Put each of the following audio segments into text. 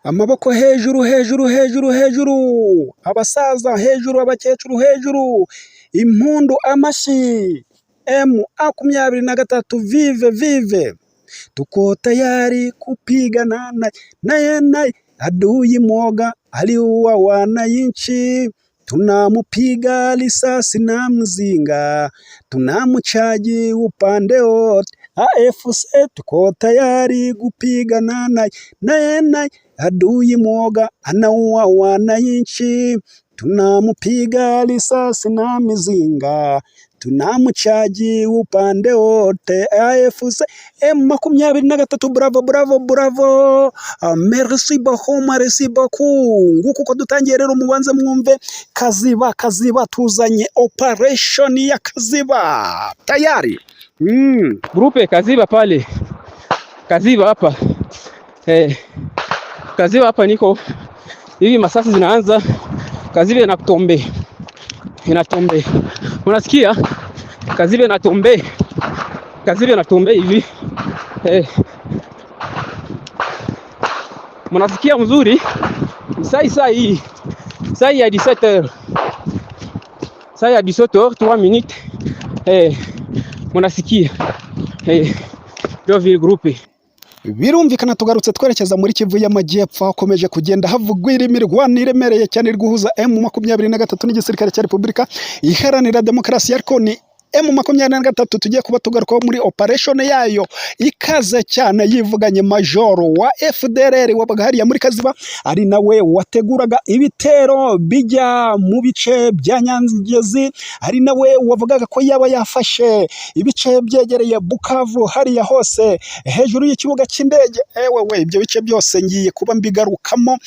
Amaboko hejuru, hejuru, hejuru, hejuru, abasaza hejuru, abakecuru hejuru, impundu, amashyi. M23, vive vive! Tuko tayari kupigana naye naye, adui mwoga aliua wananchi, tunamupiga risasi na mzinga, tunamchaji upande wote. AFC tuko tayari kupigana naye naye naye, adui mwoga anaua wananchi, tunamupiga risasi na mizinga, tunamchaji upande wote. AFC M23, bravo bravo bravo, merci beaucoup, merci beaucoup. Nguko uko dutangiye rero, mubanze mwumve Kaziba. Kaziba, tuzanye operation ya Kaziba tayari. Groupe Kaziba pale, Kaziba hapa Kaziba hapa niko hivi, masasi zinaanza Kaziba inatombe, inatombe, unasikia Kaziba inatombe, Kaziba inatombe hivi. Mnasikia mzuri? Sai sai sai ya 17h, sai ya 17h 3 minutes, mnasikia ndio vile groupe. Birumvikana tugarutse twerekeza muri Kivu y'Amajyepfo, hakomeje kugenda havugwa imirwano iremereye cyane iri guhuza M23 n'igisirikare cya Repubulika Iharanira Demokarasi ya Kongo. Ni M23 tugiye kuba tugarukaho muri operation yayo ikaze cyane, yivuganye majoro wa FDLR wabaga hariya muri Kaziba, ari nawe wateguraga ibitero bijya mu bice bya Nyangezi, ari nawe wavugaga ko yaba yafashe ibice byegereye Bukavu hariya hose hejuru y'ikibuga cy'indege. Ewe we, ibyo bice byose ngiye kuba mbigarukamo.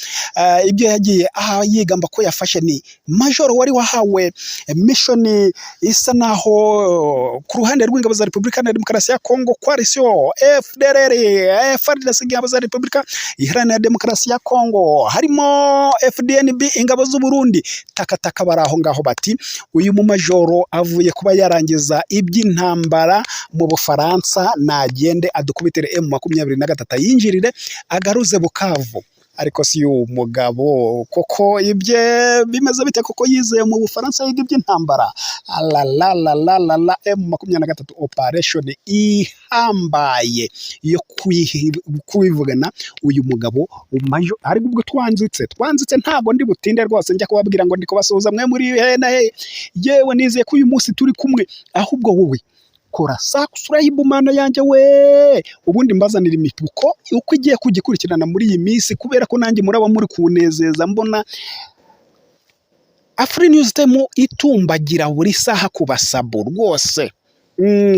Ibyo yagiye aha yigamba ko yafashe, ni majoro wari wahawe mission isa naho ku ruhande rw'ingabo za Repubulika na Demokarasi ya Kongo, coalition FDLR, FARDC, ingabo za Repubulika Iharanira Demokarasi ya Kongo, harimo FDNB, ingabo z'u Burundi, takataka bari aho ngaho bati uyu mu majoro avuye kuba yarangiza iby'intambara mu Bufaransa, nagende adukubitire M23, ayinjirire, agaruze Bukavu. Ariko si uyu mugabo koko ibye bimeze bite koko? Yizeye mu Bufaransa yiga iby'intambara. Alalalalala, M23 operation ihambaye yo kwivugana uyu mugabo majo. Ariko ubwo twanzitse, ntabwo ndi butinde rwose, njya kubabwira ngo ndi kubasuhuza mwe muri he na he. Yewe, nizeye ko uyu munsi turi kumwe. Ahubwo wowe kora subscribe, mana yanjye we, ubundi mbazanira imipuko uko igiye kugikurikirana muri iyi minsi, kubera ko nanjye muraba muri kunezeza mbona Afri News Time itumbagira buri saha ku basabu rwose.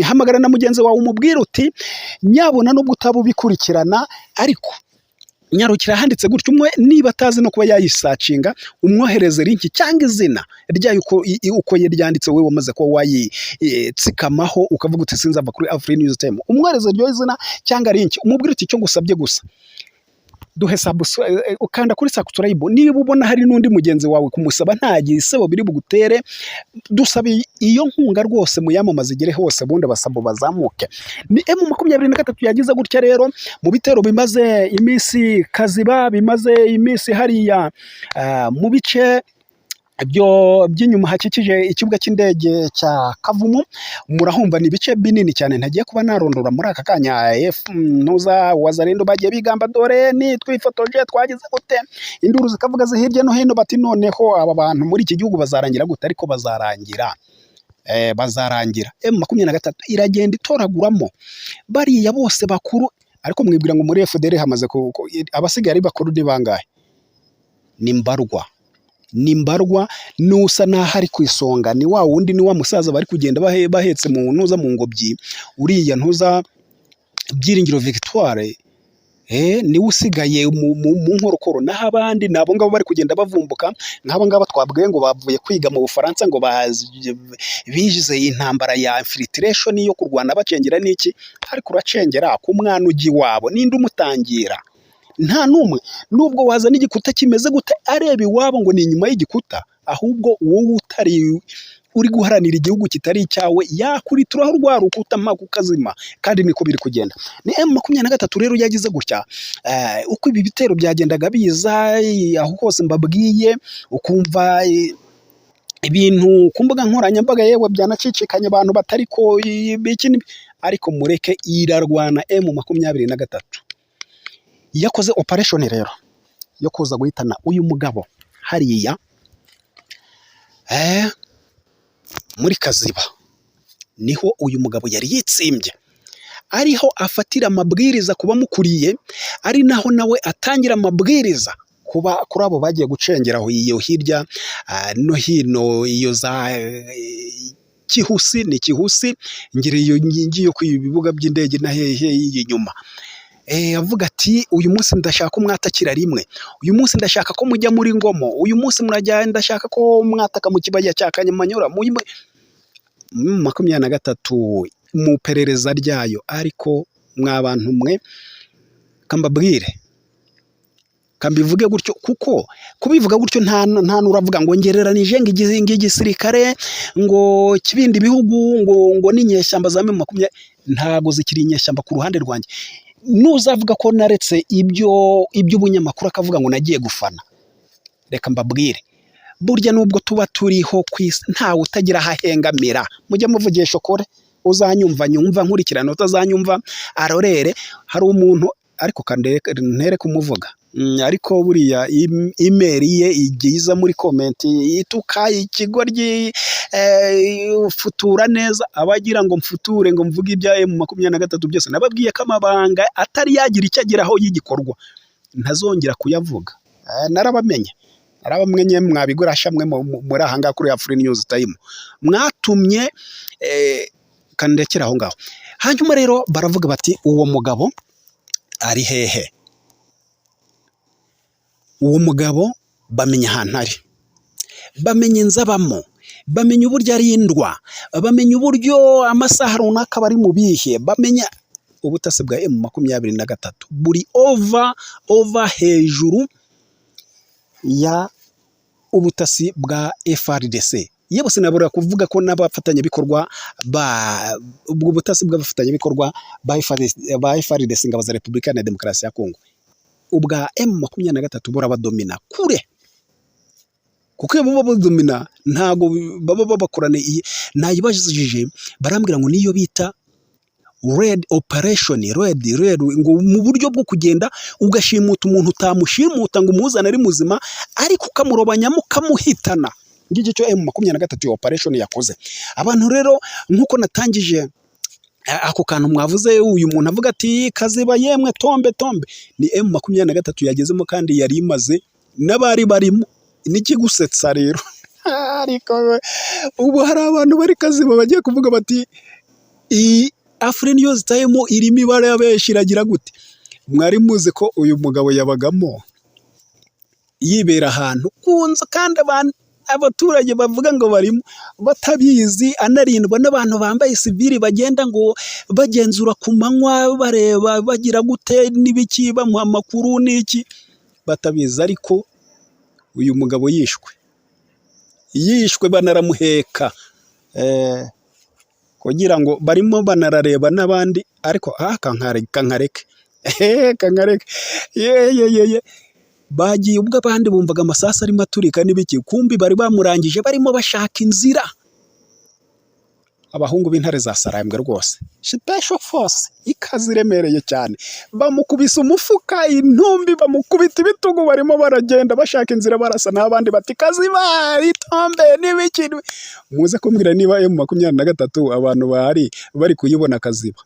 Hamagara na mugenzi wawe umubwire uti nyabona nubwo utaba ubikurikirana, ariko nyarukira handitse gutyo. Umwe niba atazi no kuba yayisacinga, umwohereze link cyangwa izina ryayo uko ryanditse, wowe wamaze kuba wayitsikamaho ukavuga uti sinzava kuri Afri News Time, umwohereze iryo zina cyangwa link, umubwire uti icyo ngusabye gusa duhe ukanda kuri subscribe. Niba ubona hari n'undi mugenzi wawe kumusaba nta gisebo biri bugutere, dusabe iyo nkunga rwose, muyamamaze igere hose, ubundi abasabo bazamuke. Ni M23 yagize gutya rero mu bitero bimaze iminsi Kaziba, bimaze iminsi hariya mu bice byo by'inyuma hakikije ikibuga cy'indege cya Kavumu. Murahumva ni ibice binini cyane ntagiye kuba narondora muri aka kanya. F ntuza Wazalendo bagiye bigamba, dore ni twifotoje, twagize gute, induru zikavuga hirya no hino bati noneho aba bantu muri iki gihugu bazarangira gute? Ariko bazarangira, bazarangira. M23 iragenda itoraguramo bariya bose bakuru. Ariko mwibwira ngo muri FDL hamaze abasigaye ari bakuru ni bangahe? Ni mbarwa, ni mbarwa. Nusa n'aho ari ku isonga ni wa wundi, ni wa musaza bari kugenda bahetse mu ntuza, mu ngobyi, uriya ntuza Byiringiro Victoire, niwe usigaye mu nkorokoro. Naho abandi ni abo ngabo bari kugenda bavumbuka, nk'aba ngaba twabwiye ngo bavuye kwiga mu Bufaransa, ngo bize intambara ya infiltration, yo kurwana bacengera n'iki. Ariko uracengera ku mwana ujya iwabo, ninde umutangira? Nta n'umwe. Nubwo wazana igikuta kimeze gute, areba iwabo ngo ni inyuma y'igikuta. Ahubwo wowe utari uri guharanira igihugu kitari icyawe, yakurituraho rwa rukuta mpaka ukazima, kandi niko biri kugenda. Ni M23 rero yagize gutya, uko ibi bitero byagendaga biza aho hose mbabwiye, ukumva ibintu ku mbuga nkoranyambaga, yewe byanacicikanye, abantu batari ko iki, ariko mureke irarwana. M23 yakoze operation rero yo kuza guhitana uyu mugabo hariya muri Kaziba, niho uyu mugabo yari yitsimbye, ariho afatira amabwiriza ku bamukuriye, ari naho nawe atangira amabwiriza kuba kuri abo bagiye gucengera aho iyo hirya no hino, iyo za Kihusi, ni Kihusi ngira iyo ngiye ku ibibuga by'indege na hehe inyuma. Avuga ati: "Uyu munsi ndashaka ko mwatakira rimwe, uyu munsi ndashaka ko mujya muri Ngomo, uyu munsi murajya, ndashaka ko mwataka mu kibaya cya Kanyamanyura." Muri 23 mu perereza ryayo, ariko mwa bantu mwe, kambabwire, kambivuge gutyo, kuko kubivuga gutyo nta n'uravuga ngo ngereranije ngo igisirikare ngo kibindi bihugu ngo n'inyeshyamba za M20, ntago zikiri inyeshyamba ku ruhande rwanjye. Nuzavuga ko naretse ibyo iby'ubunyamakuru, akavuga ngo nagiye gufana, reka mbabwire, burya nubwo tuba turiho ku isi, ntawe utagira aho ahengamira. Mujye muvugisha ukuri, uzanyumva nyumva nkurikirana, utazanyumva arorere. Hari umuntu, ariko ntere kumuvuga, ariko buriya email ye ijya iza muri comment ituka ikigoryi, futura neza, aba agira ngo mfuture, ngo mvuge ibya M23 byose. Nababwiye ko amabanga atari yagira icyo ageraho y'igikorwa ntazongera kuyavuga. Narabamenye, narabamenye, mwabigurasha mwe muri aha ngaha kuri Afri News Time mwatumye kandekera aho ngaho. Hanyuma rero baravuga bati: "Uwo mugabo ari hehe?" Uwo mugabo bamenya ahantu ari, bamenya inzu abamo, bamenya uburyo arindwa, bamenya uburyo amasaha runaka bari mu bihe, bamenya ubutasi bwa M23 buri over hejuru ya ubutasi bwa FARDC. Yewe, sinabura kuvuga ko n'abafatanyabikorwa ba ubwo butasi bw'abafatanyabikorwa ba FARDC, ingabo za Repubulika ya Demokarasi ya Kongo, ubwa M23 burabadomina kure, kuko iyo baba badomina ntago baba babakorana. Nayibajije, barambwira ngo niyo bita red operation, red ngo mu buryo bwo kugenda ugashimuta umuntu, utamushimuta ngo umuzane ari muzima, ariko ukamurobanyamo ukamuhitana. Ngiki cyo M23 iyo operation yakoze. Abantu rero, nk'uko natangije ako kantu mwavuze, uyu muntu avuga ati: "Kaziba yemwe, tombe tombe", ni M23 yagezemo kandi yari imaze n'abari barimo. N'ikigusetsa rero, ariko ubu hari abantu bari Kaziba bagiye kuvuga bati: "Iyi Afri News Time irimo ibara ya benshi, iragira gute?" Mwari muzi ko uyu mugabo yabagamo yibera ahantu ku nzu, kandi abantu, abaturage bavuga ngo barimo batabizi, anarindwa n'abantu bambaye sivili, bagenda ngo bagenzura ku manywa, bareba bagira gute n'ibiki, bamuha amakuru n'iki, batabizi. Ariko uyu mugabo yishwe banaramuheka kugira ngo barimo banarareba n'abandi, ariko kankareke, kankareke ye, bagiye ubwo abandi bumvaga amasasu arimo aturika n'ibiki, kumbi bari bamurangije, barimo bashaka inzira. Abahungu b'intare za Sarambwe rwose, special force ikaze iremereye cyane, bamukubise umufuka intumbi, bamukubita ibitugu, barimo baragenda bashaka inzira, barasa n'abandi bati: "Kaziba itombe" n'ibiki. Muze kumbwira niba M23 abantu bahari bari kuyibona Kaziba,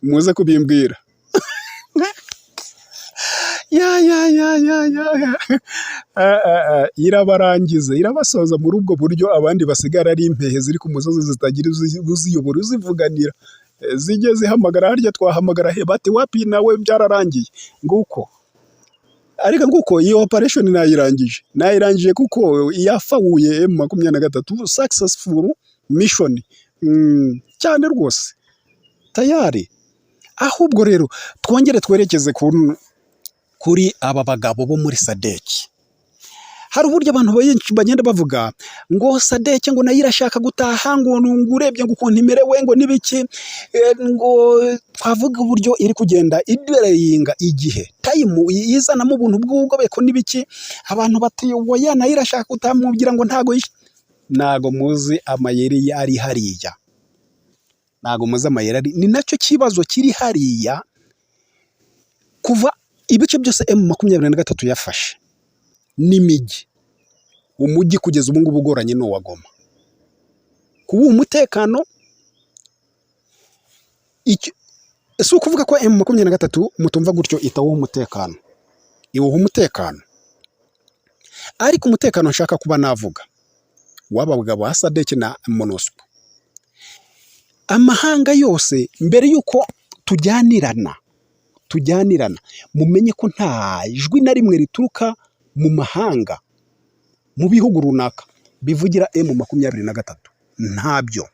muze kubimbwira. Ya ya ya ya ya ya, irabarangiza, irabasoza muri ubwo buryo, abandi basigara ari impehe ziri ku musozi zitagira uziyobora, uzivuganira, zijye zihamagara harya twahamagara he, bati: "Wapi, nawe byararangiye." Nguko, ariko nguko iyo operation nayirangije kuko yafawuye M23, successful mission cyane rwose, tayari. Ahubwo rero twongere twerekeze kuri aba bagabo bo muri SADC. Hari uburyo abantu benshi bagenda bavuga ngo SADC ngo nayo irashaka gutaha, ngo urebye ngo ukuntu imerewe ngo n'ibiki, ngo twavuga uburyo iri kugenda idereyinga igihe time yizanamo ubuntu bw'ubugobeko n'ibiki. Abantu bati: "Oya, nayo irashaka gutaha." Mubwira ngo ntago muzi amayeri ari hariya, ntago muzi amayeri ari. Ni nacyo kibazo kiri hariya. Kuva ibice byose M23 yafashe n'imijyi, umujyi kugeza ubu ngubu ugoranye ni uwa Goma kuwuha umutekano. Si ukuvuga ko M23 mutumva gutyo itawuha umutekano, iwuha umutekano, ariko umutekano nshaka kuba navuga w'aba bagabo ba SADC na MONUSCO, amahanga yose, mbere y'uko tujyanirana, mumenye ko nta jwi na rimwe rituruka mu mahanga, mu bihugu runaka, bivugira M23, ntabyo.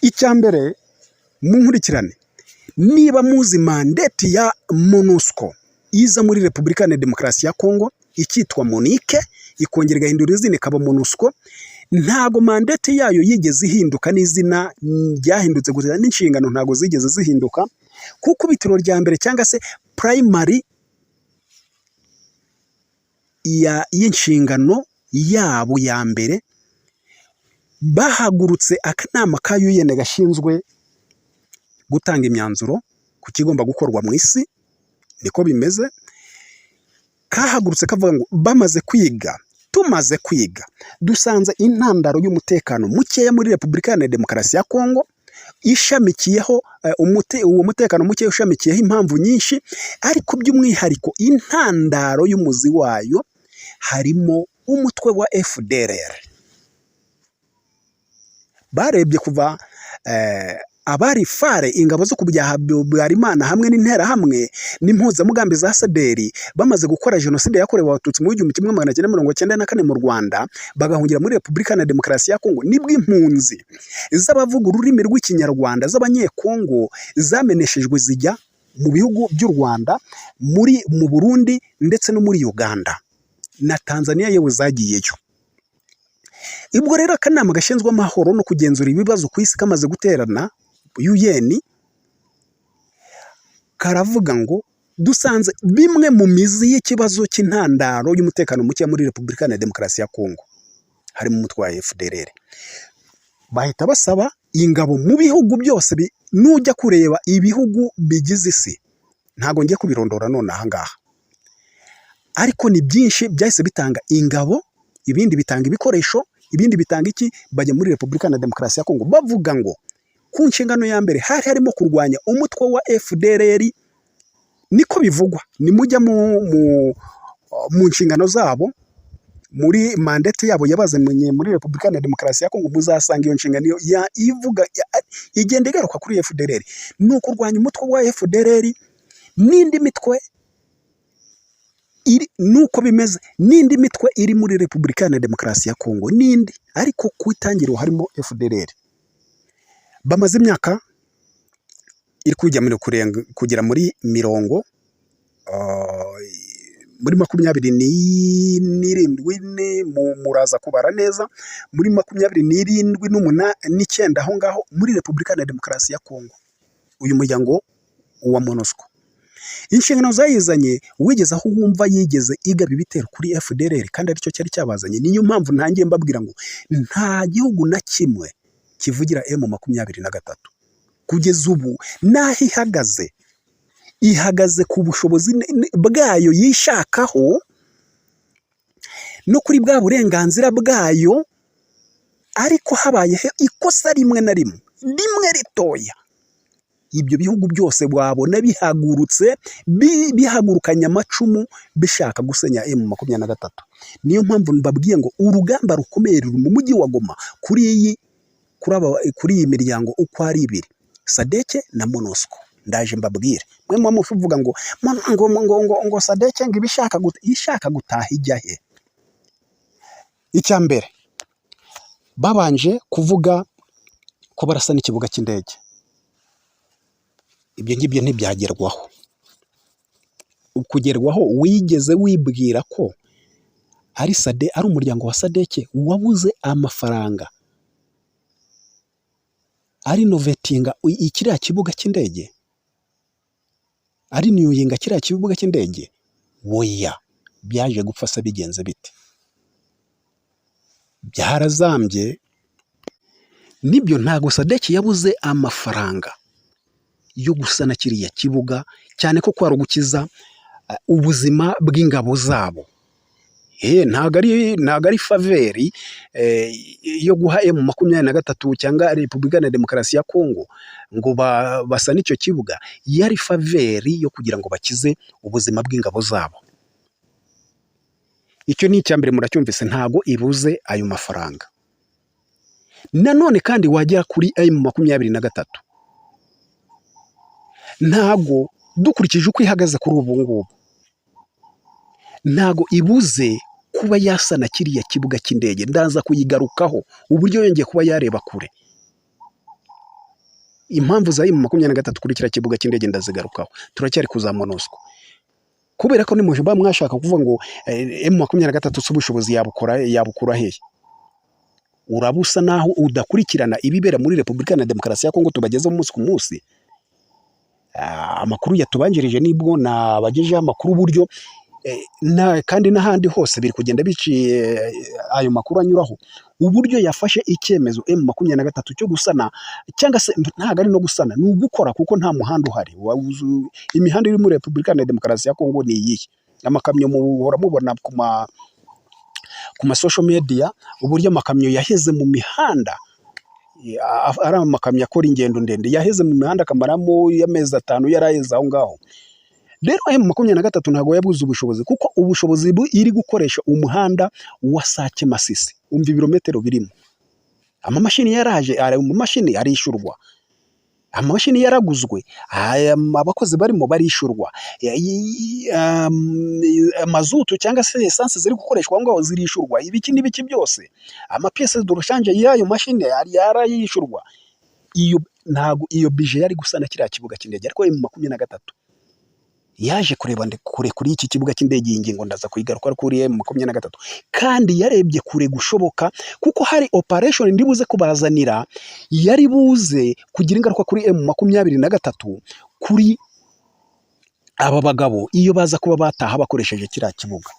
Icya mbere, munkurikirane, niba muzi mandate ya MONUSCO iza muri Repubulika ya Demokarasi ya Kongo ikitwa MONUC, ikongera igahindura izina ikaba MONUSCO, ntago mandate yayo yigeze ihinduka, n'izina ryahindutse gusa, n'inshingano ntago zigeze zihinduka, kuko ibitiro rya mbere cyangwa se primary y'inshingano yabo ya mbere, bahagurutse akanama ka UN gashinzwe gutanga imyanzuro ku kigomba gukorwa mu isi, niko bimeze, kahagurutse kavuga ngo bamaze kwiga, tumaze kwiga dusanze intandaro y'umutekano mukeya muri Repubulika Iharanira Demokarasi ya Kongo ishamikiyeho uwo mutekano muke ushamikiyeho impamvu nyinshi, ariko by'umwihariko intandaro y'umuzi wayo harimo umutwe wa FDLR. Barebye kuva abari FAR, ingabo zo ku Habyarimana, hamwe n'Interahamwe n'impuzamugambi za Sederi, bamaze gukora jenoside yakorewe Abatutsi mu 1994 mu Rwanda, bagahungira muri Repubulika Iharanira Demokarasi ya Kongo, nibwo impunzi z'abavuga ururimi rw'Ikinyarwanda z'Abanyekongo zameneshejwe zijya mu bihugu by'u Rwanda, mu Burundi ndetse no muri Uganda na Tanzania, yewe zagiyeyo. Ubwo rero akanama gashinzwe amahoro no kugenzura ibibazo ku isi kamaze guterana, UN, karavuga ngo dusanze bimwe mu mizi y'ikibazo cy'intandaro y'umutekano muke muri Repubulika Iharanira Demokarasi ya Kongo harimo umutwe wa FDLR. Bahita basaba ingabo mu bihugu byose. Nujya kureba ibihugu bigize isi, ntabwo ngiye kubirondora none aha ngaha, ariko ni byinshi byahise bitanga ingabo, ibindi bitanga ibikoresho, ibindi bitanga iki, bajya muri Repubulika Iharanira Demokarasi ya Kongo, bavuga ngo ku nshingano ya mbere hari harimo kurwanya umutwe wa FDLR. Niko bivugwa. Nimujya mu nshingano zabo, muri mandate yabo yabazanye muri Repubulika Iharanira Demokarasi ya Kongo, muzasanga iyo nshingano ya ivuga igenda igaruka kuri FDLR, ni ukurwanya umutwe wa FDLR n'indi mitwe iri, nuko bimeze, n'indi mitwe iri muri Repubulika Iharanira Demokarasi ya Kongo n'indi, ariko ku itangiriro harimo FDLR. Bamaze imyaka iri kujya muri kugera muri mirongo muri 27, muraza kubara neza, muri 27 n'icyenda aho ngaho muri Repubulika Iharanira Demokarasi ya Kongo. Uyu muryango wa MONUSCO, inshingano zayizanye, wigeze aho wumva yigeze igaba ibitero kuri FDLR kandi aricyo cyari cyabazanye? Niyo mpamvu ntangiye mbabwira ngo nta gihugu na kimwe kivugira M23 kugeza ubu. N'aho ihagaze, ihagaze ku bushobozi bwayo yishakaho no kuri bwa burenganzira bwayo, ariko habayeho ikosa rimwe na rimwe, rimwe ritoya, ibyo bihugu byose wabona bihagurutse, bihagurukanye amacumu, bishaka gusenya M23. Niyo mpamvu mbabwiye ngo urugamba rukomeye ruri mu mujyi wa Goma kuri iyi miryango uko ari ibiri, SADC na MONUSCO. Ndaje mbabwire. Mwe muba muvuga ngo SADC ngo iba ishaka gutaha, ijya he? Icya mbere, babanje kuvuga ko barasa n'ikibuga cy'indege, ibyo ngibyo ntibyagerwaho. Kugerwaho, wigeze wibwira ko Ari SADC, ari umuryango wa SADC wabuze amafaranga arenovatinga kiriya kibuga cy'indege, arenewinga kiriya kibuga cy'indege? Oya. Byaje gupfa se bigenze bite? Byarazambye. Nibyo, ntabwo SADC yabuze amafaranga yo gusana kiriya kibuga, cyane ko kwari ugukiza ubuzima bw'ingabo zabo. Ntabwo ari faveur yo guha M23 cyangwa Repubulika ya Demokarasi ya Kongo ngo basane icyo kibuga, yari faveur yo kugira ngo bakize ubuzima bw'ingabo zabo. Icyo ni icya mbere, muracyumvise, ntabwo ibuze ayo mafaranga. Nanone kandi wagera kuri M23, ntabwo, dukurikije uko ihagaze kuri ubu ngubu, ntabwo ibuze kuba yasana kiriya kibuga cy'indege. Ndaza kuyigarukaho, uburyo yongeye kuba yareba kure. Impamvu za M23 kuri kiriya kibuga cy'indege ndazigarukaho. Turacyari kuza MONUSCO, kubera ko nimuba mwashaka kuvuga ngo M23 si ubushobozi yabukora, yabukura hehe? Uraba usa naho udakurikirana ibibera muri Repubulika ya Demokarasi ya Kongo tubagezeho umunsi ku munsi. Amakuru yatubanjirije nibwo nabagejeho amakuru uburyo kandi n'ahandi hose biri kugenda biciye ayo makuru anyuraho, uburyo yafashe icyemezo M23 cyo gusana, cyangwa se ntabwo ari no gusana, ni ugukora, kuko nta muhanda uhari. Imihanda iri muri Repubulika ya Demokarasi ya Kongo ni iyihe? Amakamyo muhora mubona ku ma social media, uburyo amakamyo yaheze mu mihanda, ari amakamyo akora ingendo ndende, yaheze mu mihanda akamaramo amezi 5 yaraheze aho ngaho. Rero M23 ntabwo yabuze ubushobozi, kuko ubushobozi iri gukoresha umuhanda wa Sake Masisi, umva ibirometero birimo. Amamashini yaraje, amamashini arishyurwa, amamashini yaraguzwe, abakozi barimo barishyurwa, mazutu cyangwa se esanse ziri gukoreshwa aho ngaho zirishyurwa, ibiki n'ibiki byose, ama pièces de rechange y'ayo mashini yarayishyurwa. Iyo ntabwo iyo budget yari gusana kiriya kibuga cy'indege, ariko M23 yaje kureba kure kuri iki kibuga cy'indege. Iyi ngingo ndaza kuyigaruka kuri M23, kandi yarebye kure gushoboka, kuko hari operation ndi buze kubazanira yari buze kugira ingaruka kuri M23, kuri aba bagabo, iyo baza kuba bataha bakoresheje kiriya kibuga.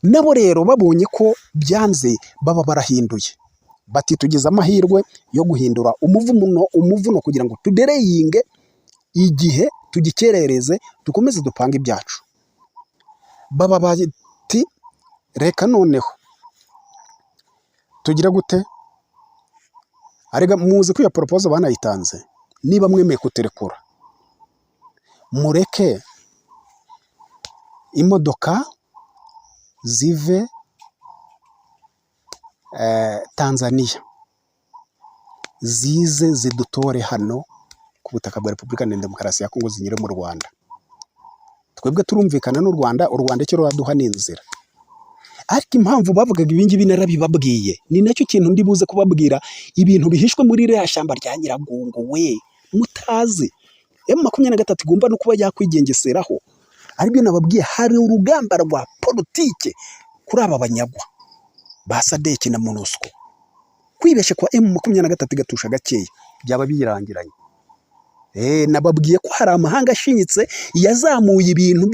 Nabo rero babonye ko byanze, baba barahinduye bati: "Tugize amahirwe yo guhindura umuvuno kugira ngo tudelayinge igihe, tugikerereze, dukomeze dupange ibyacu." Baba bati: "Reka noneho tugire gute?" Arega muzi ko iyo proposal banayitanze: "Niba mwemeye kuturekura, mureke imodoka zive Tanzania zize zidutore hano ku butaka bwa Repubulika ya Demokarasi ya Kongo, zinyure mu Rwanda. Twebwe turumvikana n'u Rwanda, u Rwanda icyo ruraduha ni inzira." Ariko impamvu bavugaga ibi ngibi narabibabwiye, ni nacyo kintu ndi buze kubabwira, ibintu bihishwe muri ririya shyamba rya Nyiragongo we mutazi, M23 igomba no kuba yakwigengeseraho. Aribyo nababwiye, hari urugamba rwa politike kuri aba banyagwa ba SADC na MONUSCO. Kwibeshya kwa M23 igatusha gakeya, byaba birangiranye. Nababwiye ko hari amahanga ashinyitse yazamuye ibintu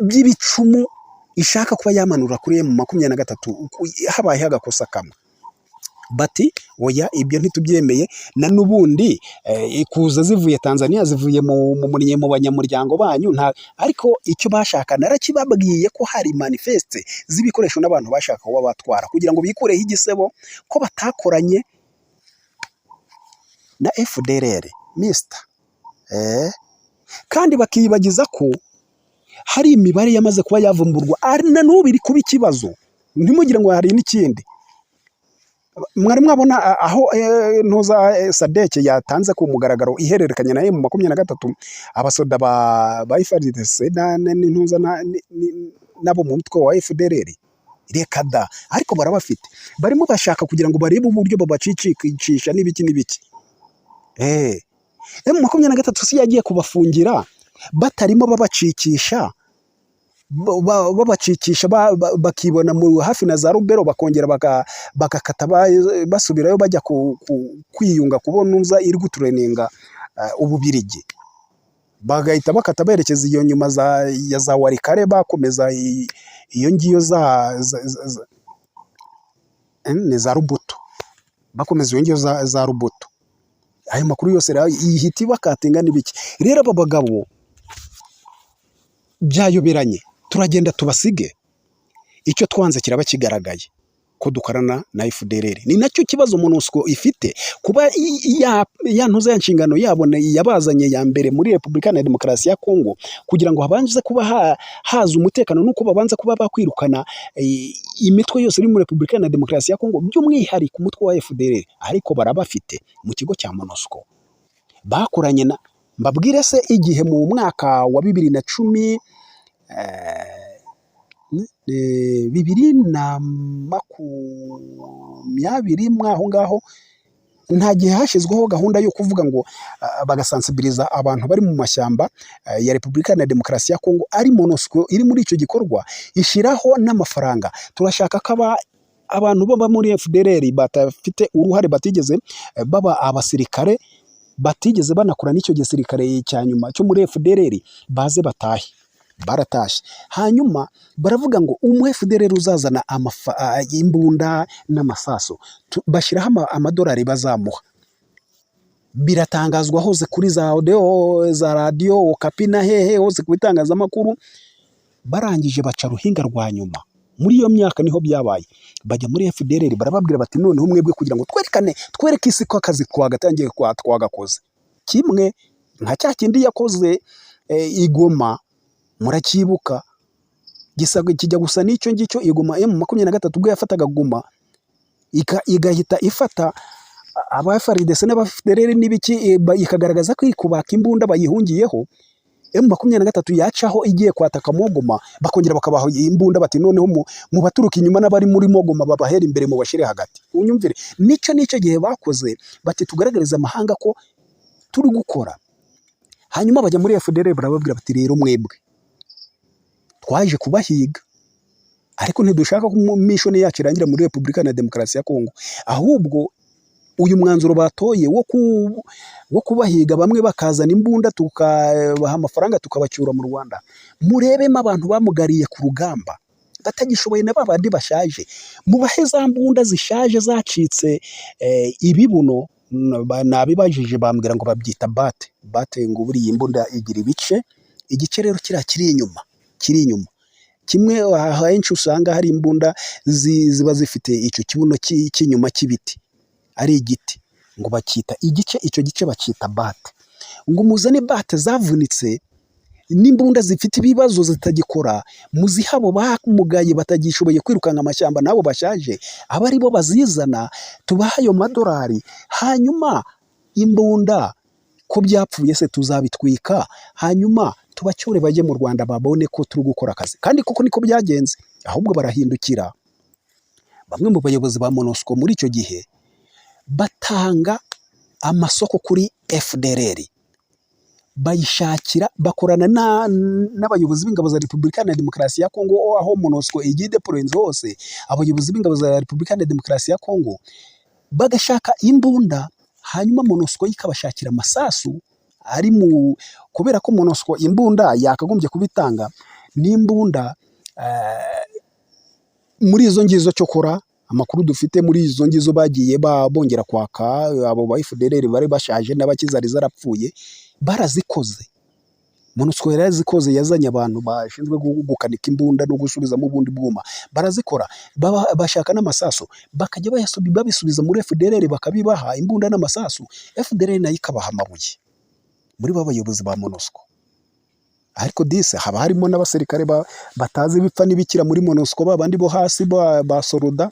by'ibicumu ishaka kuba yamanura kuri M23 habayeho agakosa kamwe. Bati: "Oya, ibyo ntitubyemeye." Na n'ubundi kuza zivuye Tanzania, zivuye mu banyamuryango banyu nta. Ariko icyo bashaka narakibabwiye, ko hari manifeste z'ibikoresho n'abantu bashaka kuba batwara kugira ngo bikureho igisebo ko batakoranye na FDLR mister. Kandi bakiyibagiza ko hari imibare yamaze kuba yavumburwa, ari na n'ubu iri kuba ikibazo. Ntimugire ngo hari n'ikindi mwari mwabona aho ntuza SADC yatanze ku mugaragaro ihererekanya na M23 abasoda ba FARDC n'intuza nabo mu mutwe wa FDLR? Reka da. Ariko barabafite, barimo bashaka kugira ngo barebe uburyo babacicicisha n'ibiki n'ibiki. M23 si yagiye kubafungira batarimo babacikisha? Babacikisha bakibona mu hafi na za Rubero, bakongera bagakata basubirayo bajya kwiyunga kubona uza iri gutureninga Ububirigi, bagahita bakata berekeza iyo nyuma ya za Walikale, bakomeza iyo ngiyo za ni za Rubuto, bakomeza iyo ngiyo za Rubuto. Ayo makuru yose rero ihita ibakatinga n'ibiki. Rero aba bagabo byayoberanye, turagenda tubasige. Icyo twanze kiraba kigaragaye ko dukorana na FDLR. Ni nacyo kibazo MONUSCO ifite, kuba ya ntuza, ya nshingano yabo yabazanye ya mbere muri Repubulika ya Demokarasi ya Kongo kugira ngo habanze kuba haza umutekano, nuko babanza kuba bakwirukana imitwe yose iri muri Repubulika ya Demokarasi ya Kongo, by'umwihariko umutwe wa FDLR. Ariko barabafite mu kigo cya MONUSCO bakoranye na, mbabwire se, igihe mu mwaka wa 2010, 2020 mwaho ngaho, nta gihe hashyizweho gahunda yo kuvuga ngo bagasansibiriza abantu bari mu mashyamba ya Repubulika ya Demokarasi ya Kongo, ari MONUSCO iri muri icyo gikorwa, ishyiraho n'amafaranga. Turashaka ko abantu baba muri FDLR badafite uruhare, batigeze baba abasirikare, batigeze banakora n'icyo gisirikare cya nyuma cyo muri FDLR, baze batahe. Baratashye. Hanyuma baravuga ngo umu FDLR uzazana imbunda n'amasasu, bashyiraho amadolari bazamuha. Biratangazwa hose kuri za audio, za radiyo Okapi na hehe hose ku bitangazamakuru. Barangije baca ruhinga rwa nyuma. Muri iyo myaka niho byabaye, bajya muri FDLR barababwira bati: "Noneho mwebwe, kugira ngo twerekane, twereke isi ko akazi twagatangiye, twagakoze," kimwe nka cya kindi yakoze i Goma, muracyibuka, gisa kijya gusa n'icyo ngicyo i Goma. M23 ubwo yafataga Goma, igahita ifata aba FARDC n'aba FDLR n'ibiki, ikagaragaza ko iri kubaka imbunda bayihungiyeho. M23 yacaho igiye kwataka Goma, bakongera bakabaha imbunda, bati: "Noneho mu baturuka inyuma n'abari muri Goma babahera imbere, mubashyire hagati." Unyumvire, nicyo gihe bakoze, bati: "Tugaragarize amahanga ko turi gukora." Hanyuma bajya muri FDLR barababwira bati: "Rero mwebwe twaje kubahiga, ariko ntidushaka ko mission yacu irangira muri Repubulika na Demokarasi ya Kongo." Ahubwo uyu mwanzuro batoye wo kubahiga, bamwe bakazana imbunda, tukabaha amafaranga, tukabacyura mu Rwanda, murebemo abantu bamugariye ku rugamba batagishoboye na babandi bashaje, mubahe za mbunda zishaje zacitse ibibuno. Nabibajije bambwira ngo babyita boîte, boîte. Ngo buriya imbunda igira ibice, igice rero kiriya kiri inyuma kimwe, ahenshi usanga hari imbunda ziba zifite icyo kibuno cy'inyuma cy'ibiti, ari igiti, ngo bacyita igice, icyo gice bacyita boîte. Ngo muzane boîte zavunitse n'imbunda zifite ibibazo zitagikora, muzihe abo bamugaye batagishoboye kwirukanka amashyamba n'abo bashaje, abe aribo bazizana, tubahe ayo madolari. Hanyuma imbunda ko byapfuye se tuzabitwika, hanyuma tubacyure bajye mu Rwanda, babone ko turi gukora akazi. Kandi koko niko byagenze. Ahubwo barahindukira, bamwe mu bayobozi ba MONUSCO muri icyo gihe batanga amasoko kuri FDLR, bayishakira, bakorana n'abayobozi b'ingabo za Repubulika ya Demokarasi ya Kongo. Aho MONUSCO igiye ideployinze hose, abayobozi b'ingabo za Repubulika ya Demokarasi ya Kongo bagashaka imbunda, hanyuma MONUSCO ikabashakira amasasu ari mu, kubera ko MONUSCO imbunda yakagombye kubitanga n'imbunda muri izo ngizo. Cyokora amakuru dufite, muri izo ngizo bagiye bongera kwaka abo ba FDLR bari bashaje n'abakizari zarapfuye, barazikoze. MONUSCO yarazikoze, yazanye abantu bashinzwe gukanika imbunda no gusubizamo ubundi bwuma, barazikora, bashaka n'amasasu, bakajya babisubiza muri FDLR, bakabibaha imbunda n'amasasu, FDLR nayo ikabaha amabuye muri ba bayobozi ba MONUSCO. Ariko disi haba harimo n'abasirikare batazi ibipfa n'ibikira muri MONUSCO, ba bandi bo hasi ba soroda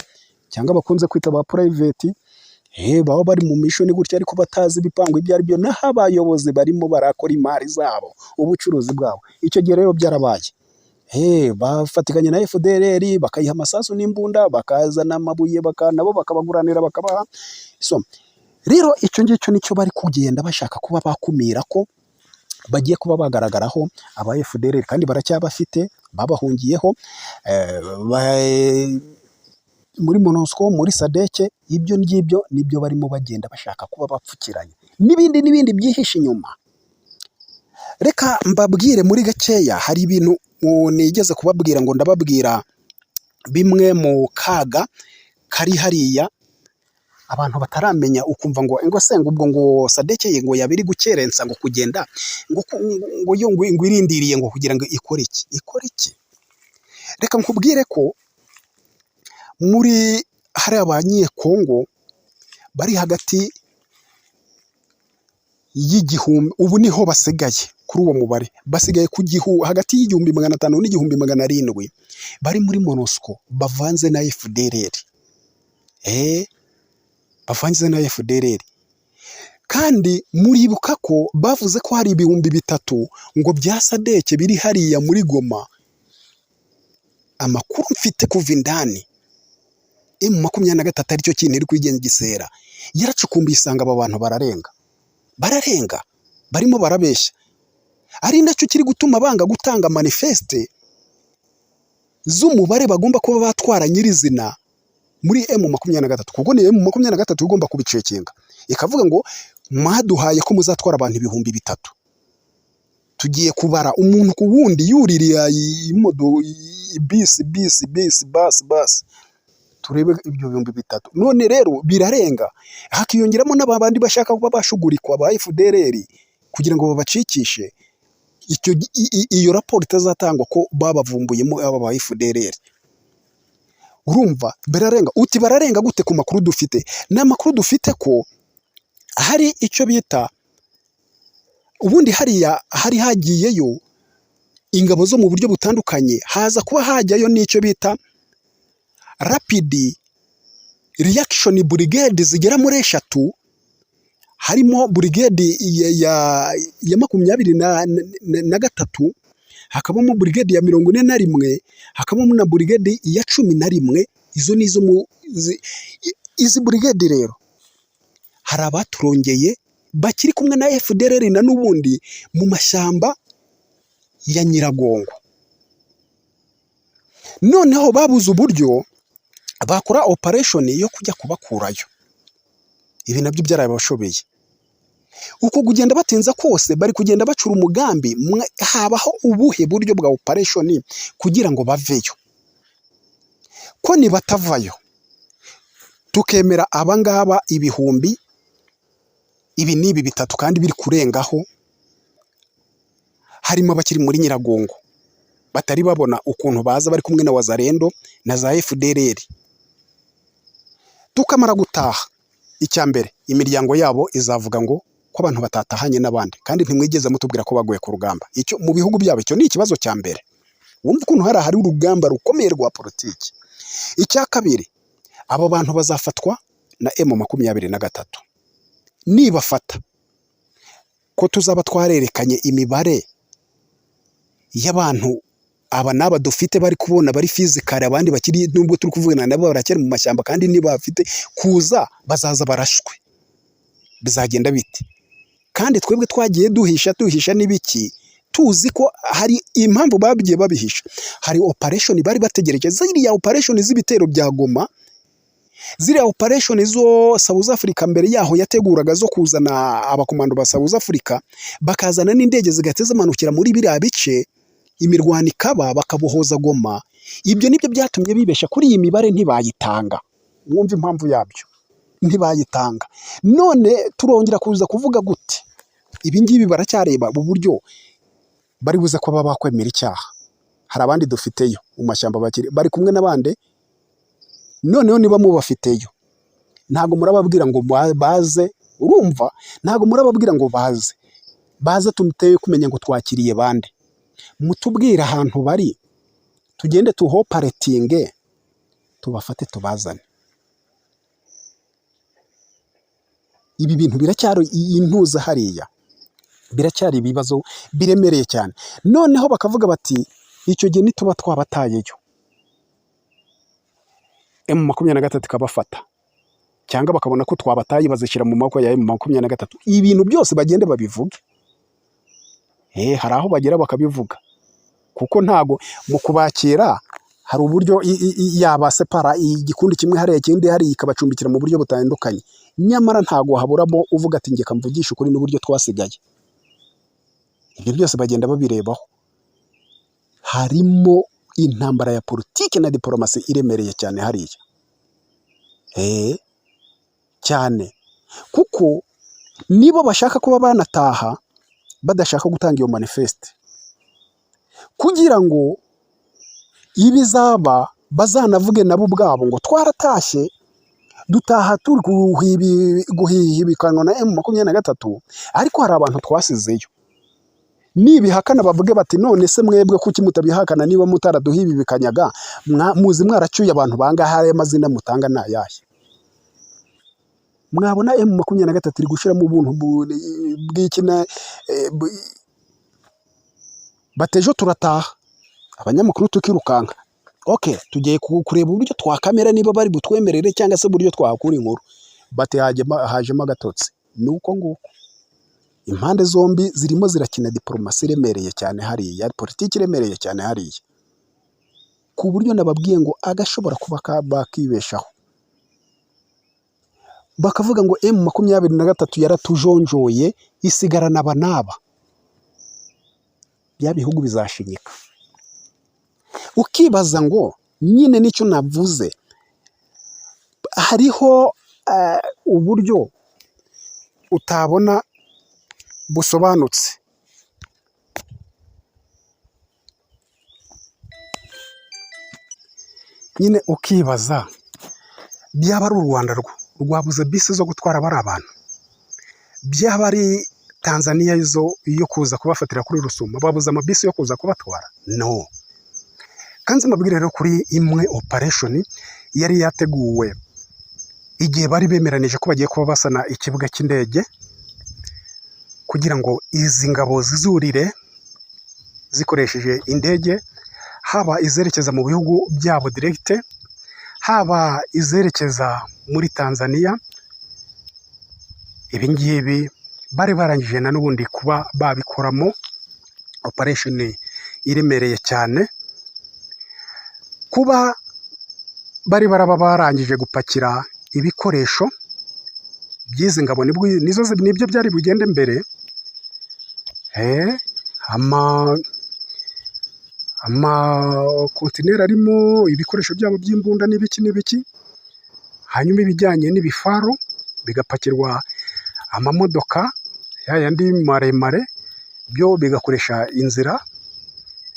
cyangwa bakunze kwita ba private, baba bari mu mission gutya ariko batazi ibipangu ibyo ari byo, naho abayobozi barimo barakora imari zabo, ubucuruzi bwabo. Icyo gihe rero byarabaye, bafatikanya na FDLR, bakayiha amasasu n'imbunda, bakazana amabuye, nabo bakabaguranira, bakabaha. So rero icyo ngicyo nicyo bari kugenda bashaka kuba bakumira ko Bagiye kuba bagaragaraho aba FDLR kandi baracyabafite babahungiyeho muri MONUSCO, muri SADC. Ibyo ngibyo nibyo barimo bagenda bashaka kuba bapfukiranye n'ibindi n'ibindi byihishe inyuma. Reka mbabwire muri gakeya, hari ibintu nigeze kubabwira ngo ndababwira bimwe mu kaga kari hariya abantu bataramenya, ukumva ngo se ngo ubwo ngo SADC ngo yaba iri gukerensa ngo kugenda ngo yo ngo irindiriye ngo kugira ngo ikore iki, ikore iki? Reka nkubwire ko muri hari Abanyekongo bari hagati y'igihumbi, ubu niho basigaye kuri uwo mubare, basigaye ku gihu hagati y'1500 n'1700 bari muri MONUSCO bavanze na FDLR, bavanze na FDLR. Kandi muribuka ko bavuze ko hari 3000 ngo bya SADC biri hariya muri Goma. Amakuru mfite kuva indani, M23 aricyo kintu iri kwigengesera, yaracukumbuye isanga aba bantu bararenga, bararenga, barimo barabeshya, ari nacyo kiri gutuma banga gutanga manifeste z'umubare bagomba kuba batwara nyirizina muri M23, kuko ni M23 igomba kubicekinga ikavuga ngo mwaduhaye ko muzatwara abantu 3000, tugiye kubara umuntu ku wundi yuririye bisi bisi bisi basi basi turebe ibyo 3000. None rero birarenga, hakiyongeramo n'aba bandi bashaka kuba bashugurikwa ba FDLR kugira ngo babacikishe icyo iyo raporo itazatangwa ko babavumbuyemo aba ba FDLR. Urumva birarenga. Uti bararenga gute ku makuru dufite? Ni amakuru dufite ko hari icyo bita ubundi hariya hari hagiyeyo ingabo zo mu buryo butandukanye, haza kuba hajyayo n'icyo bita Rapid Reaction Brigade zigera muri eshatu, harimo brigade ya 23, hakabamo brigade ya 41, hakabamo na brigade ya 11. Izo ni izo mu izi brigade. Rero hari abaturongeye bakiri kumwe na FDLR na n'ubundi mu mashyamba ya Nyiragongo. Noneho babuze uburyo bakora operation yo kujya kubakurayo. Ibi nabyo byarabashobeye. Uko kugenda batinza kose bari kugenda bacura umugambi, habaho ubuhe buryo bwa operation kugira ngo baveyo? Ko nibatavayo tukemera abangaba ibihumbi ibi n'ibi bitatu kandi biri kurengaho, harimo abakiri muri Nyiragongo batari babona ukuntu baza bari kumwe na Wazalendo na za FDLR, tukamara gutaha, icya mbere imiryango yabo izavuga ngo ko abantu batatahanye n'abandi kandi ntimwigeze mutubwira ko baguye ku rugamba. Icyo mu bihugu byabo icyo ni ikibazo cya mbere. Wumva ukuntu hari urugamba rukomeye rwa politiki. Icya kabiri, abo bantu bazafatwa na M23. Nibafata, ko tuzaba twarerekanye imibare y'abantu aba n'aba dufite bari kubona bari physical, abandi bakiri nubwo turi kuvugana nabo baracyari mu mashyamba, kandi ntibafite kuza bazaza barashwe, bizagenda bite? Kandi twebwe twagiye duhisha duhisha n'ibiki, tuzi ko hari impamvu bagiye babihisha. Hari operation bari bategereje, ziriya operation z'ibitero bya Goma, ziriya operation zo South Africa mbere yaho yateguraga zo kuzana abakomando ba South Africa, bakazana n'indege zigahita zimanukira muri biriya bice, imirwano ikaba, bakabohoza Goma. Ibyo nibyo byatumye bibesha kuri iyi mibare, ntibayitanga. Mwumve impamvu yabyo, ntibayitanga. None turongera kuza kuvuga gute? Ibi ngibi baracyareba uburyo bari buze kuba bakwemera icyaha. Hari abandi dufiteyo mu mashyamba bakiri bari kumwe n'abandi. Noneho niba mubafiteyo, ntabwo murababwira ngo baze. Urumva, ntabwo murababwira ngo baze, baze tumuteye kumenya ngo twakiriye bande. Mutubwire ahantu bari, tugende tuhoperatinge, tubafate tubazane. Ibi bintu biracyari intuza hariya, biracyari ibibazo biremereye cyane. Noneho bakavuga bati icyo gihe nituba twabatayeyo, M23 ikabafata, cyangwa bakabona ko twabataye, bazishyira mu maboko ya M23. Ibintu byose bagende babivuge. Hari aho bagera bakabivuga, kuko ntago mu kubakira hari uburyo yabasepara igikundi kimwe hariya, ikindi hariya, ikabacumbikira mu buryo butandukanye. Nyamara ntago haburamo uvuga ati: "Njye kamvugisha ukuri n'uburyo twasigaye." Ibyo byose bagenda babirebaho. Harimo intambara ya politiki na diporomasi iremereye cyane hariya, cyane, kuko nibo bashaka kuba banataha badashaka gutanga iyo manifeste, kugira ngo ibizaba bazanavuge nabo ubwabo ngo: "Twaratashye, dutaha turi guhihibikanwa na M23, ariko hari abantu twasizeyo." Nibihakana bavuge bati: "None se mwebwe kuki mutabihakana? Niba mutaraduhibibikanyaga, muzi mwaracyuye abantu bangahe? Aya mazina mutanga ni ayahe?" Mwabona M23 iri gushyiramo ubuntu bw'iki bati: "Ejo turataha." Abanyamakuru tukirukanka: "OK, tugiye kureba uburyo twakamera, niba bari butwemerere cyangwa se uburyo twahakura inkuru." Bati hajemo agatotsi. Ni uko nguko impande zombi zirimo zirakina diporomasi iremereye cyane hariya, politiki iremereye cyane hariya, ku buryo nababwiye ngo agashobora kuba bakibeshaho bakavuga ngo M23 yaratujonjoye, isigarana aba n'aba, bya bihugu bizashinyika. Ukibaza ngo nyine nicyo navuze, hariho uburyo utabona busobanutse. Nyine ukibaza, byaba ari u Rwanda rwo rwabuze bisi zo gutwara bari abantu, byaba ari Tanzaniya zo yo kuza kubafatira kuri Rusumo, babuze amabisi yo kuza kubatwara? No kandi mbabwire rero kuri imwe operation yari yateguwe igihe bari bemeranije ko bagiye kuba basana ikibuga cy'indege, kugira ngo izi ngabo zizurire zikoresheje indege, haba izerekeza mu bihugu byabo direct, haba izerekeza muri Tanzania. Ibi ngibi bari barangije na n'ubundi kuba babikoramo operation iremereye cyane, kuba bari baraba barangije gupakira ibikoresho by'izi ngabo, nizo nibyo byari bugende mbere. Amakontineri arimo ibikoresho byabo by'imbunda n'ibiki n'ibiki, hanyuma ibijyanye n'ibifaru bigapakirwa amamodoka ya yandi maremare, byo bigakoresha inzira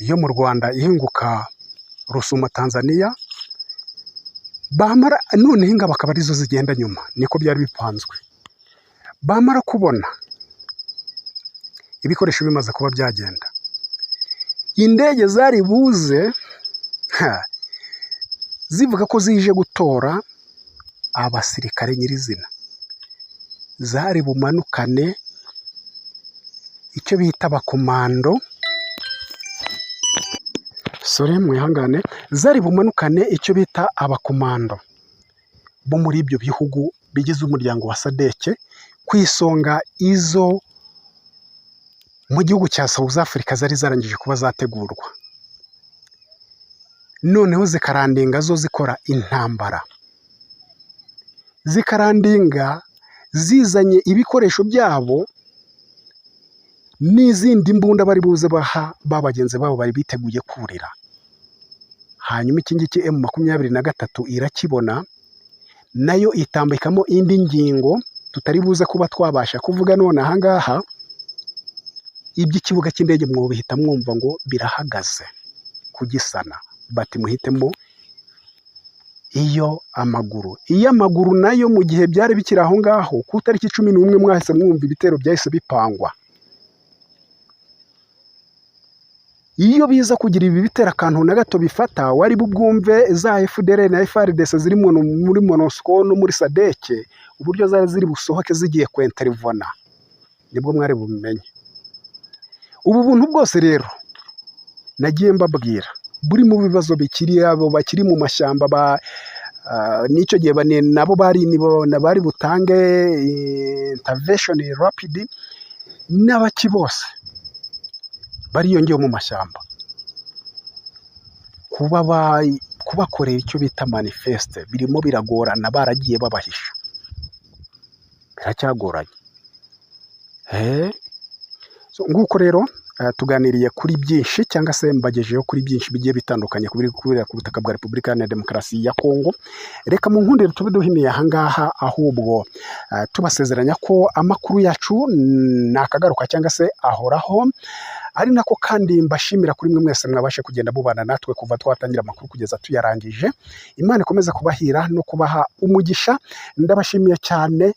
yo mu Rwanda ihinguka Rusumo, Tanzania. Bamara noneho ingabo akaba arizo zigenda nyuma. Niko byari bipanzwe. Bamara kubona ibikoresho bimaze kuba byagenda, indege zari buze zivuga ko zije gutora abasirikare nyirizina, zari bumanukane icyo bita abakomando, sorry, mwihangane, zari bumanukane icyo bita abakomando bo muri ibyo bihugu bigize umuryango wa SADC, ku isonga izo mu gihugu cya South Africa zari zarangije kuba zategurwa, noneho zikarandinga zo zikora intambara, zikarandinga zizanye ibikoresho byabo n'izindi mbunda bari buze baha ba bagenzi babo bari biteguye kurira. Hanyuma iki ngiki M23 irakibona, nayo itambikamo indi ngingo tutari buze kuba twabasha kuvuga none aha ngaha. Iby'ikibuga cy'indege mwobihita mwumva ngo birahagaze kugisana, bati muhitemo iyo amaguru. Iyo amaguru nayo mu gihe byari bikiri aho ngaho, ku itariki 11 mwahise mwumva ibitero byahise bipangwa. Iyo biza kugira ibi bitero akantu na gato bifata, wari bubwumve za FDLR na FARDC ziri muri MONUSCO no muri SADC, uburyo zari ziri busohoke zigiye kwenterivona, nibwo mwari bubimenye. Ubu buntu bwose rero nagiye mbabwira buri mu bibazo bikiri, abo bakiri mu mashyamba ba n'icyo gihe nabo bari nibo bari butange intervention rapid n'abaki bose. Bariyongeye mu mashyamba kuba kubakorera icyo bita manifeste birimo biragorana, baragiye babahisha, biracyagoranye. So, nguko rero tuganiriye kuri byinshi, cyangwa se mbagejejeho kuri byinshi bigiye bitandukanye kubiri kubera ku butaka bwa Repubulika Iharanira Demokarasi ya Kongo. Reka mu nkundire tube duhiniye ahangaha, ahubwo tubasezeranya ko amakuru yacu nakagaruka cyangwa se ahoraho. Ari nako kandi mbashimira kuri mwe mwese mwabashe kugenda mubana natwe kuva twatangira amakuru kugeza tuyarangije. Imana ikomeze kubahira no kubaha umugisha. Ndabashimiye cyane,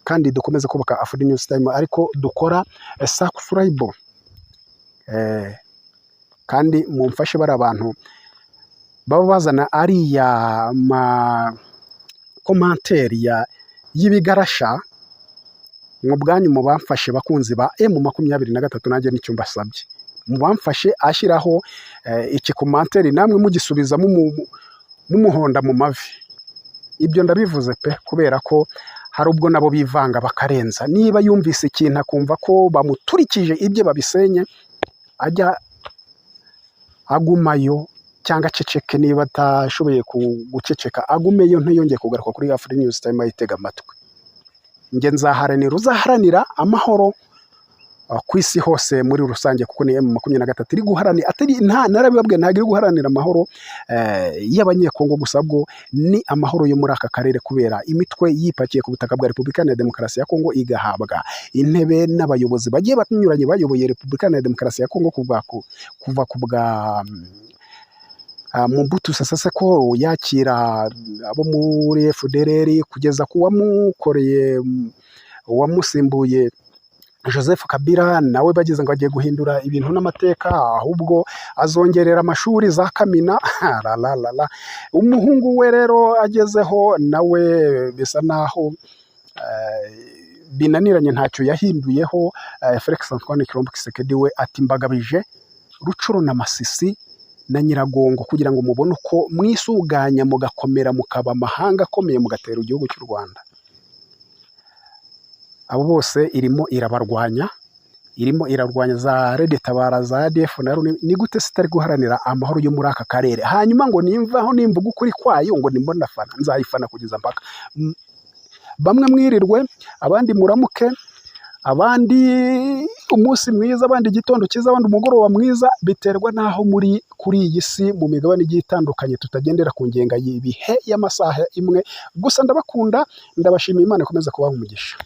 kandi dukomeze kubaka Afri News Time, ariko dukora subscribe, kandi mumfashe bari abantu baba bazana ariya ma commentaire ya y'ibigarasha mu bwanyu. Mubamfashe, bakunzi ba M23, nanjye nicyo mbasabye, mubamfashe ashyiraho iki commentaire namwe mugisubiza mumuhonda mu mavi. Ibyo ndabivuze pe, kubera ko hari ubwo nabo bivanga bakarenza. Niba yumvise ikintu akumva ko bamuturikije ibye babisenye, ajya agumayo cyangwa aceceke. Niba atashoboye guceceka, agumeyo, ntiyongeye kugaruka kuri Afri News Time ayitega amatwi. Njye nzaharanira, uzaharanira amahoro ku isi hose muri rusange, kuko ni M23 iri guharanira, atari nta narabibabwiye, ntabwo iri guharanira amahoro y'Abanyekongo gusa, bwo ni amahoro yo muri aka karere, kubera imitwe yipakiye ku butaka bwa Repubulika Iharanira Demokarasi ya Kongo, igahabwa intebe n'abayobozi bagiye banyuranye bayoboye Repubulika Iharanira Demokarasi ya Kongo kuva ku bwa Mobutu Sese Seko yakira abo muri FDLR, kugeza ku wamukoreye, uwamusimbuye Joseph Kabila, nawe bagize ngo agiye guhindura ibintu n'amateka, ahubwo azongerera amashuri za Kamina la. Umuhungu we rero agezeho nawe bisa naho binaniranye, ntacyo yahinduyeho. Felix Antoine Tshilombo Tshisekedi we ati: "Mbagabije Rucuro na Masisi na Nyiragongo kugira ngo mubone uko mwisuganya, mugakomera, mukaba amahanga akomeye, mugatera igihugu cy'u Rwanda." Abo bose irimo irabarwanya, irimo irarwanya za RED Tabara, za ADF na RUNI. Ni gute se itari guharanira amahoro yo muri aka karere? Hanyuma ngo nimvaho nimvuga ukuri kwayo ngo nimbo ndafana, nzayifana kugeza mpaka. Bamwe mwirirwe, abandi muramuke, abandi umunsi mwiza, abandi igitondo cyiza, abandi umugoroba mwiza, biterwa n'aho muri kuri iyi si mu migabane igiye itandukanye, tutagendera ku ngenga y'ibihe y'amasaha imwe. Gusa ndabakunda, ndabashimiye, Imana ikomeze kubaha umugisha.